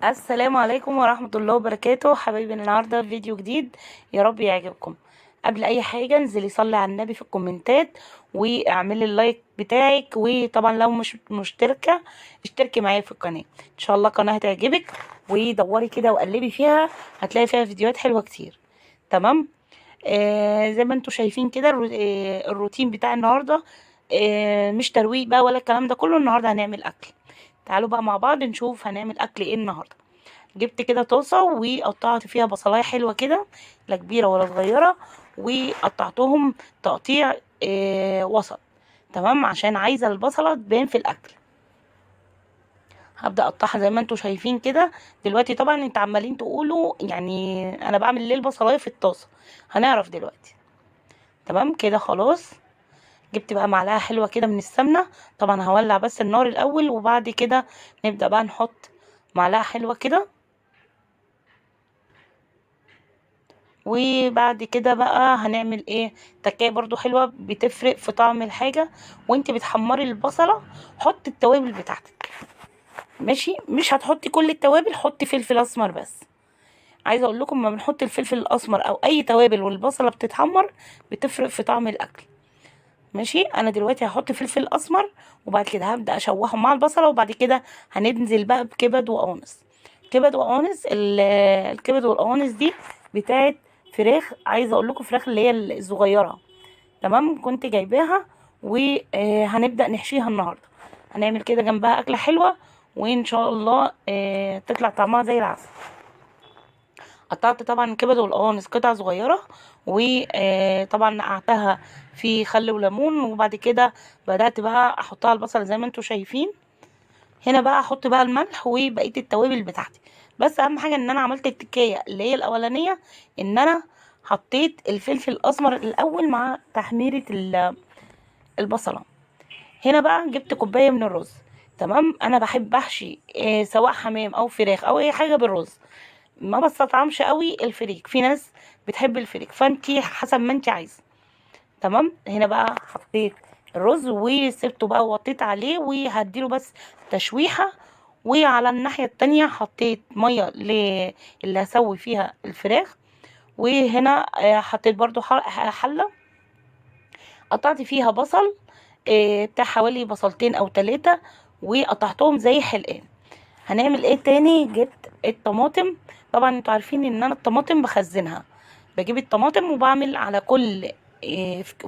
السلام عليكم ورحمة الله وبركاته. حبايبي، النهاردة فيديو جديد، يا رب يعجبكم. قبل اي حاجة انزلي صلي على النبي في الكومنتات واعملي ال like بتاعك، وطبعا لو مش مشتركة اشتركي معايا في القناة، ان شاء الله القناة هتعجبك. ودوري كده وقلبي فيها، هتلاقي فيها فيديوهات حلوة كتير. تمام. زي ما انتوا شايفين كده الروتين بتاع النهاردة، مش ترويق بقى ولا الكلام ده كله. النهاردة هنعمل اكل. تعالوا بقى مع بعض نشوف هنعمل اكل ايه النهارده. جبت كده طاسه وقطعت فيها بصلايه حلوة كده، لا كبيرة ولا صغيرة، وقطعتهم تقطيع وسط. تمام، عشان عايزه البصله تبان في الاكل. هبدا اقطعها زي ما انتوا شايفين كده دلوقتي. طبعا انتوا عمالين تقولوا يعني انا بعمل ليه البصلايه في الطاسه، هنعرف دلوقتي. تمام كده خلاص. جبت بقى معلقه حلوة كده من السمنة، طبعا هولع بس النار الاول وبعد كده نبدا بقى نحط معلقه حلوة كده، وبعد كده بقى هنعمل ايه؟ تكايه برضو حلوة بتفرق في طعم الحاجة. وانت بتحمري البصله حطي التوابل بتاعتك، ماشي؟ مش هتحطي كل التوابل، حطي فلفل اسمر بس. عايزه اقول لكم ما بنحط الفلفل الاسمر او اي توابل والبصله بتتحمر بتفرق في طعم الاكل، ماشي؟ انا دلوقتي هحط فلفل اسمر وبعد كده هبدا اشوحه مع البصله، وبعد كده هننزل بقى بكبد وقوانص. كبد وقوانص، الكبد والقوانص دي بتاعت فراخ، عايزه اقول لكم فراخ اللي هي الصغيرة. تمام، كنت جايباها وهنبدا نحشيها النهارده. هنعمل كده جنبها اكله حلوة وان شاء الله تطلع طعمها زي العسل. قطعت طبعا الكبد والقوانص قطع صغيرة، وطبعا نقعتها في خل وليمون، وبعد كده بدات بقى احطها على البصل زي ما انتم شايفين. هنا بقى احط بقى الملح وبقية التوابل بتاعتي. بس اهم حاجة ان انا عملت التكايه اللي هي الاولانية، ان انا حطيت الفلفل الاسمر الاول مع تحميره البصله. هنا بقى جبت كوباية من الرز. تمام، انا بحب احشي سواء حمام او فراخ او اي حاجة بالرز، ما بستطعمش قوي الفريك، في ناس بتحب الفريك، فانتي حسب ما انتي عايزه. تمام، هنا بقى حطيت الرز وسبته بقى ووطيت عليه وهديله بس تشويحه. وعلى الناحية التانية حطيت مية اللي هسوي فيها الفراخ. وهنا حطيت برضو حله قطعت فيها بصل، بتاع حوالي بصلتين او 3، وقطعتهم زي حلقان. هنعمل ايه تاني؟ جبت الطماطم. طبعا انتوا عارفين ان انا الطماطم بخزنها، بجيب الطماطم وبعمل على كل،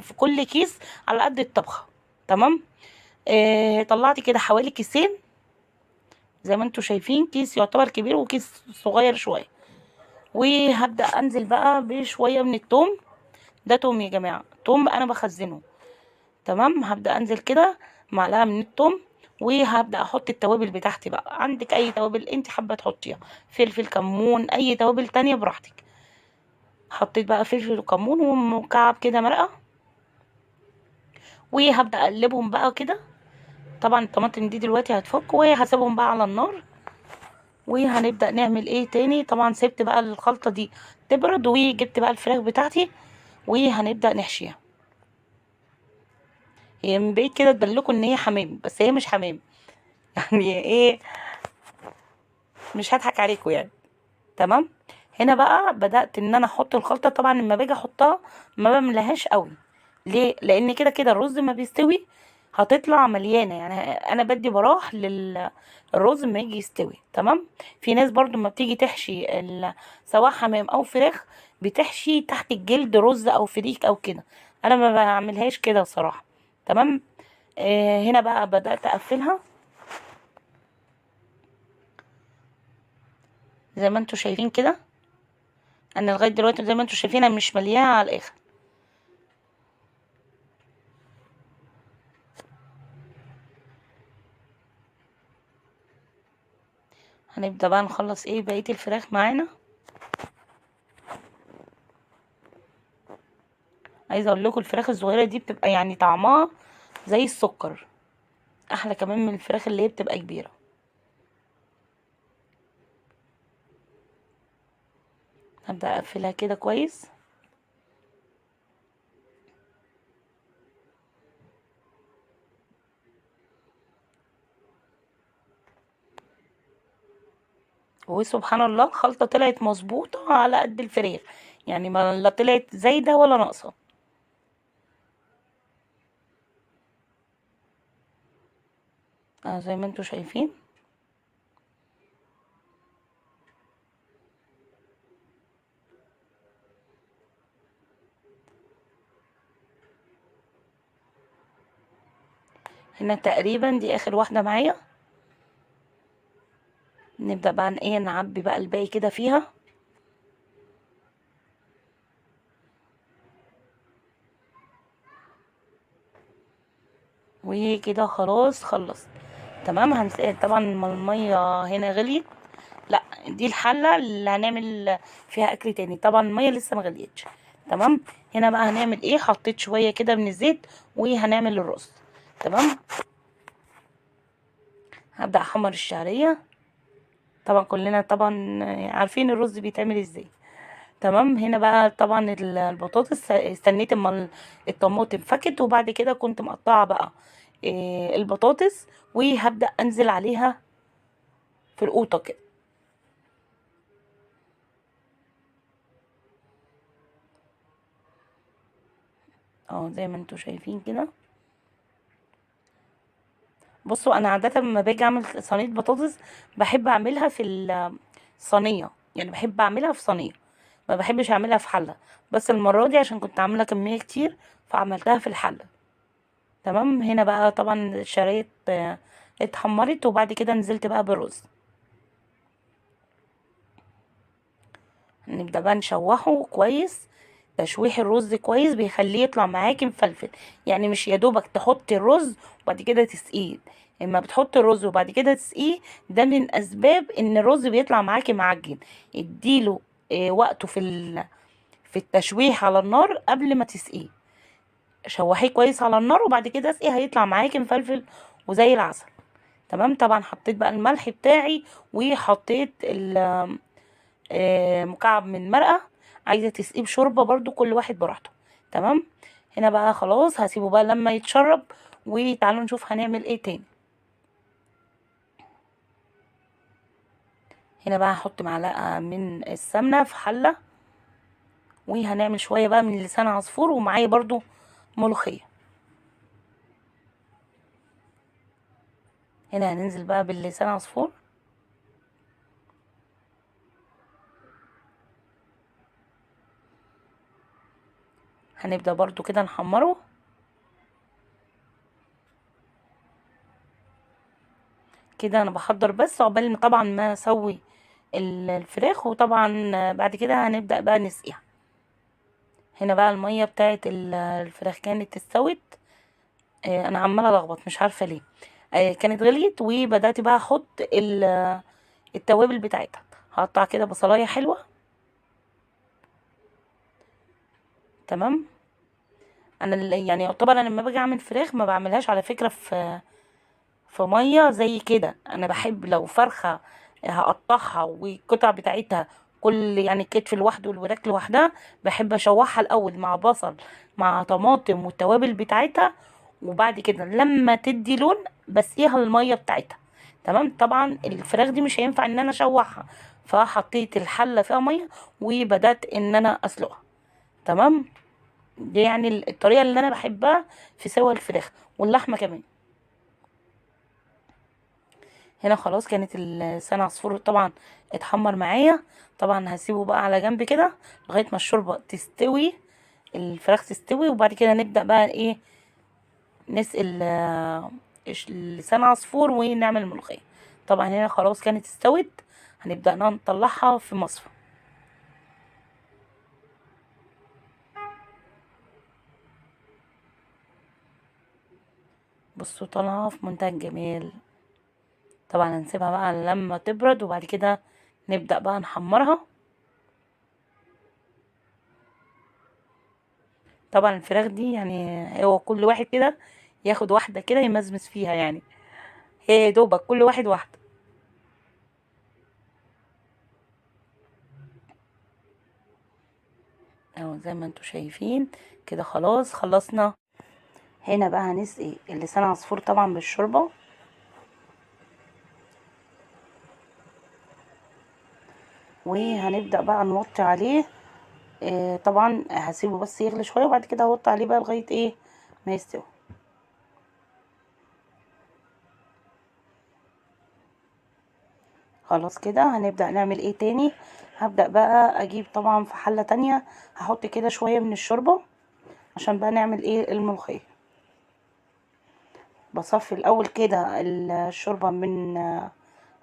في كل كيس على قد الطبخة. تمام، طلعت كده حوالي كيسين زي ما انتوا شايفين، كيس يعتبر كبير وكيس صغير شوية. وهبدا انزل بقى بشوية من التوم، ده توم يا جماعة، توم انا بخزنه. تمام، هبدا انزل كده معلقه من التوم، وهبدا احط التوابل بتاعتي بقى. عندك اي توابل انت حابة تحطيها، فلفل، كمون، اي توابل تانية براحتك. حطيت بقى فلفل وكمون ومكعب كده مرقه، وهبدا اقلبهم بقى كده. طبعا الطماطم دي دلوقتي هتفك، وهسيبهم بقى على النار. وهنبدا نعمل ايه تاني؟ طبعا سبت بقى الخلطة دي تبرد، وجبت بقى الفراخ بتاعتي وهنبدا نحشيها. هي من بعيد كده تبان لكم ان هي حمام، بس هي مش حمام. يعني ايه، مش هضحك عليكم يعني. تمام، هنا بقى بدات ان انا احط الخلطة. طبعا لما باجي احطها ما بملهاش قوي، ليه؟ لان كده كده الرز ما بيستوي هتطلع مليانة، يعني انا بدي براح للرز ما يجي يستوي. تمام، في ناس برضو ما بتيجي تحشي سواء حمام او فراخ بتحشي تحت الجلد رز او فريك او كده، انا ما بعملهاش كده صراحة. تمام، هنا بقى بدات اقفلها زي ما انتوا شايفين كده. انا لغاية دلوقتي زي ما انتوا شايفين انا مش مليانة على الاخر. هنبدا بقى نخلص ايه بقية الفراخ معانا. عايزه اقول لكم الفراخ الصغيرة دي بتبقى طعمها زي السكر، احلى كمان من الفراخ اللي هي بتبقى كبيرة. هبدا اقفلها كده كويس. وسبحان الله الخلطة طلعت مظبوطة على قد الفراخ، يعني ما لا طلعت زايدة ولا ناقصة. زي ما انتوا شايفين. هنا تقريبا دي اخر واحدة معايا. نبدأ بقى ايه، نعبي بقى الباقي كده فيها. وكده خلاص خلصت. تمام. هنسقي طبعا المية هنا غليت، لا دي الحلة اللي هنعمل فيها اكل تاني، طبعا المية لسه ما غليتش. تمام. هنا بقى هنعمل ايه، حطيت شوية كده من الزيت وهنعمل الرز. تمام. هبدأ احمر الشعرية، طبعا كلنا طبعا عارفين الرز بيتعمل ازاي. تمام. هنا بقى طبعا البطاطس، استنيت اما الطماطم فكت، وبعد كده كنت مقطعه بقى البطاطس، وهبدأ انزل عليها في القوطه كده. زي ما انتوا شايفين كده. بصوا انا عادة لما باجي اعمل صينية بطاطس بحب اعملها في الصينية، يعني بحب اعملها في صينية، ما بحبش اعملها في حله، بس المرة دي عشان كنت عامله كمية كتير فعملتها في الحلة. تمام. هنا بقى طبعا الشرايط اتحمرت، وبعد كده نزلت بقى بالرز. نبدا بقى نشوحه كويس. تشويح الرز كويس بيخليه يطلع معاكي مفلفل، يعني مش يا دوبك تحطي الرز وبعد كده تسقيه. اما بتحطي الرز وبعد كده تسقيه ده من اسباب ان الرز بيطلع معاكي معجن. اديله وقته في التشويح على النار قبل ما تسقيه، شوحيه كويس على النار وبعد كده اسقيه، هيطلع معاكي مفلفل وزي العسل. تمام. طبعا حطيت بقى الملح بتاعي، وحطيت مكعب من مرقه. عايزه تسقيه بشوربه برضو، كل واحد براحته. تمام. هنا بقى خلاص هسيبه بقى لما يتشرب، وتعالوا نشوف هنعمل ايه تاني. هنا بقى هحط معلقه من السمنة في حله، وهنعمل شوية بقى من لسان عصفور، ومعايا برضو ملوخية. هنا هننزل بقى باللسان عصفور. هنبدأ برضو كده نحمره. كده انا بحضر بس عقبال طبعا ما اسوي الفراخ، وطبعا بعد كده هنبدأ بقى نسقيها. هنا بقى المية بتاعت الفراخ كانت استوت. انا عمالة الخبط مش عارفة ليه. كانت غليت، وبدأت بقى احط التوابل بتاعتها. هقطع كده بصلاية حلوة. تمام. انا يعتبر انا لما باجي اعمل فراخ ما بعملهاش على فكرة في مية زي كده. انا بحب لو فرخة هقطعها والقطع بتاعتها كل كتف لوحده والوراك لوحدها، بحب اشوحها الاول مع بصل مع طماطم والتوابل بتاعتها، وبعد كده لما تدي لون بسقيها المية بتاعتها. تمام. طبعا الفراخ دي مش هينفع ان انا اشوحها، فحطيت الحلة فيها مية وبدات ان انا اسلقها. تمام. دي الطريقة اللي انا بحبها في سوى الفراخ واللحمة كمان. هنا خلاص كانت اللسان عصفور طبعا اتحمر معايا. طبعا هسيبه بقى على جنب كده لغاية ما الشوربة تستوي، الفراخ تستوي، وبعد كده نبدا بقى نسقي لسان عصفور ونعمل الملوخية. طبعا هنا خلاص كانت استوت، هنبدا نطلعها في مصفى. بصوا طالعه في منتهى الجمال. طبعا هنسيبها بقى لما تبرد، وبعد كده نبدأ بقى نحمرها. طبعا الفراخ دي هو كل واحد كده ياخد واحدة كده يمزمز فيها، هي يا دوبك كل واحد واحدة. اهو زي ما انتوا شايفين كده خلاص خلصنا. هنا بقى هنسقي اللسان عصفور طبعا بالشوربة. وهنبدأ بقى نوطي عليه. طبعا هسيبه بس يغلي شوية، وبعد كده هوطي عليه بقى لغاية ايه ما يستوي. خلاص كده هنبدأ نعمل ايه تاني. هبدأ بقى اجيب طبعا في حلة تانية، هحط كده شوية من الشوربة عشان بقى نعمل ايه الملوخية. بصفي الاول كده الشوربة من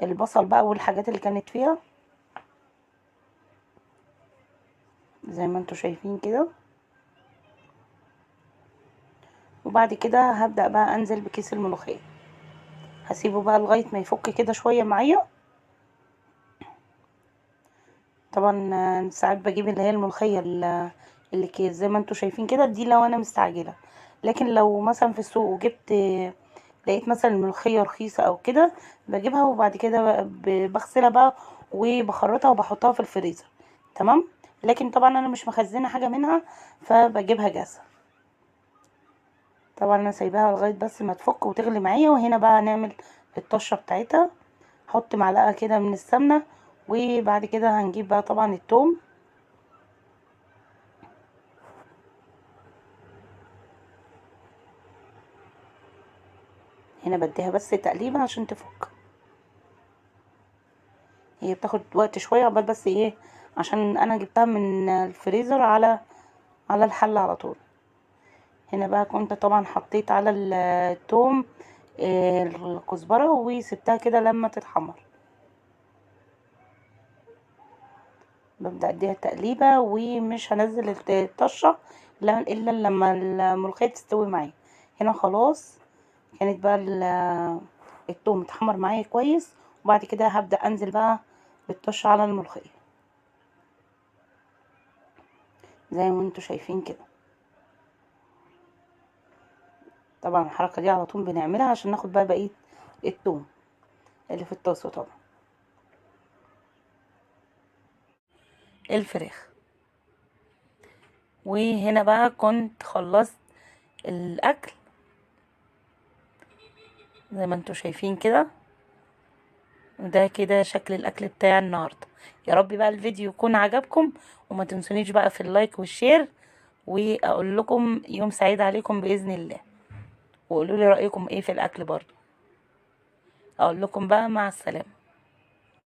البصل بقى والحاجات اللي كانت فيها زي ما انتوا شايفين كده. وبعد كده هبدأ بقى انزل بكيس الملوخية، هسيبه بقى لغاية ما يفك كده شوية معايا. طبعا ساعات بجيب اللي هي الملوخية اللي كيس زي ما انتوا شايفين كده، دي لو انا مستعجلة. لكن لو مثلا في السوق وجبت لقيت مثلا الملوخية رخيصة او كده بجيبها، وبعد كده بغسلها بقى وبخرطها وبحطها في الفريزر، تمام. لكن طبعا انا مش مخزنة حاجة منها فبجيبها جاهزة. طبعا انا سايباها لغاية بس ما تفك وتغلي معايا. وهنا بقى هنعمل الطشة بتاعتها، هحط معلقة كده من السمنة، وبعد كده هنجيب بقى طبعا التوم. هنا بديها بس تقليبة عشان تفك، هي بتاخد وقت شوية عقبال بس ايه، عشان انا جبتها من الفريزر على الحلة على طول. هنا بقى كنت طبعا حطيت على التوم الكزبرة وسبتها كده لما تتحمر. ببدأ اديها تقليبة، ومش هنزل الطشة الا لما الملوخية تستوي معايا. هنا خلاص كانت بقى التوم اتحمر معايا كويس، وبعد كده هبدأ انزل بقى بالطشة على الملوخية زي ما انتوا شايفين كده. طبعا الحركة دي على طول بنعملها عشان ناخد بقى بقية التوم اللي في الطاسة. طبعا الفراخ. وهنا بقى كنت خلصت الاكل زي ما انتوا شايفين كده، وده كده شكل الاكل بتاع النهارده. يا رب بقى الفيديو يكون عجبكم، وما تنسونيش بقى في ال like وال share، واقول لكم يوم سعيد عليكم باذن الله، وقولوا لي رايكم ايه في الاكل برضو. اقول لكم بقى مع السلامه.